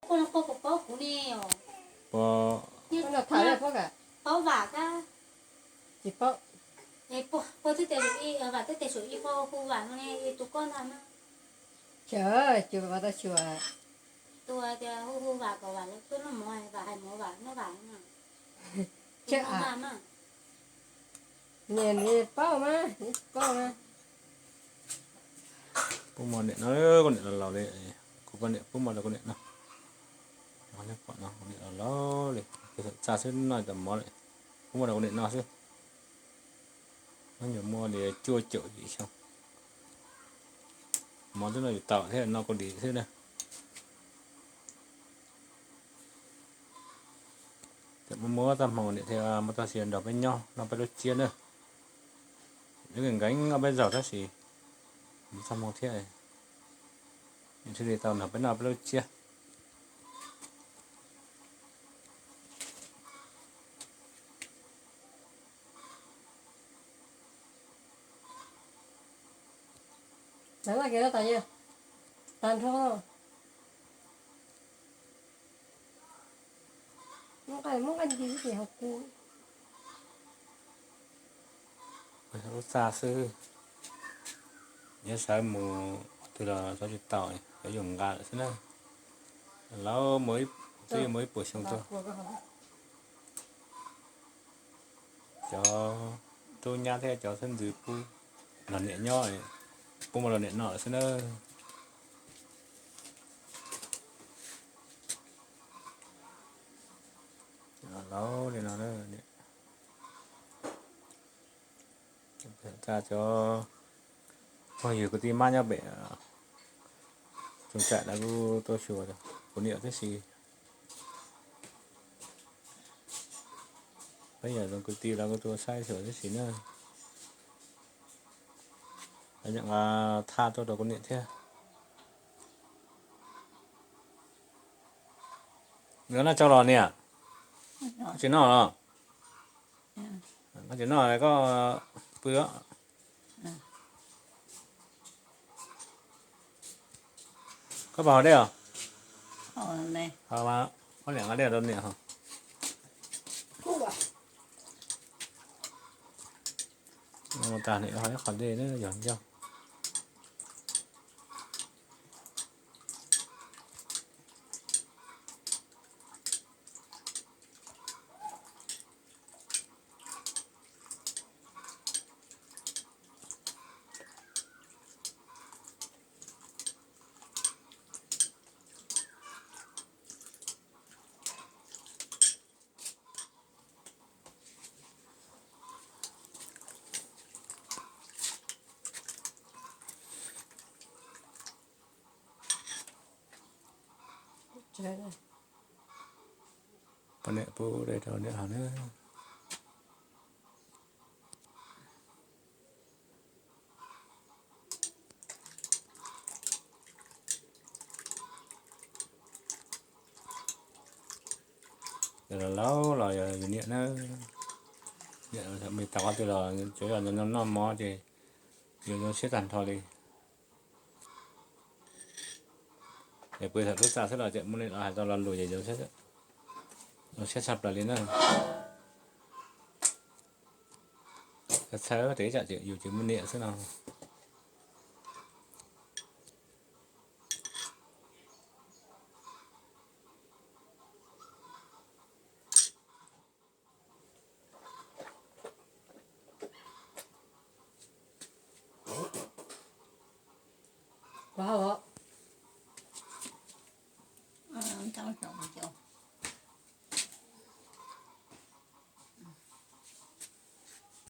Koj no koj puas paub kuv ne os? Paub, paub vam kab. Tsis paub. Puag twb tes, vam twb tes saum ib puag hu vam no ne, tus koj ntag na. Tus tias hu hu vam kom vam lawv tuaj noj mov, vam hais mov vam noj vam na. Tsis paub mas, paub mas. Pub mov niam no, kuv niam los laus li, kuv poj niam pub mov rau kuv niam no. Kuv niam los laus li, kuv txawm txaj xwb noj tas mov li, pub mov rau kuv niam no xwb. Nyob nyuam muaj li cuaj caum yim xyoo. Mov twb noj yuav tau thiab, noj kau dim xwb na. Ces muaj muaj txoj hmoo niam thiaj muab txoj sia nrog peb nyob noj peb lub tsiab na. Lub nkees nkees ob peb zaug tab sis muaj txoj hmoo thiab, niam thiaj li tau nrog peb noj peb lub tsiab. Tag nrho muab nqaij ntsis xwb ces haus kub. Lub txaj xwb, nyob sawv mus twg los xyov tsis tau, xyov yuav nqa lawm xwb na. Laus mus twb yuav mus ib puas xyoo tuaj. Cov tub nyab thiab cov xeeb ntxwv pub los niam nyob, pub mus los niam no lawm xwb na. Laus li no, cov phooj ywg kwv tij mab nyob pem Tsoos Tsaim lawv kuj tuaj xyuas kuv niam tib si. Peb yam zoo kwv tij lawv kuj tuaj saib xyuas tib si na. Lawv nqa thaj tuaj rau kuv niam thiab. Noj tsau los niam? Tsis noj los? Koj tsis noj koj pw. Koj puas haus dej os? Haus mas, muab liam nqa dej rau niam haus. Mus tas niam haus ib qho dej na yog ncauj. Poj niam pub dej rau niam haus na. Yog laus los yog yus niam na, niam me tau qhov twg los cov yog noj mov ces yus zoo siab tag nrho li. Es pw thaum lub txaj xwb los tseem muaj neeg los hais tau lo lus ces zoo siab tshaj plaws li na. Txhawj txhawj tes tsam yus tsis muaj niam xwb no.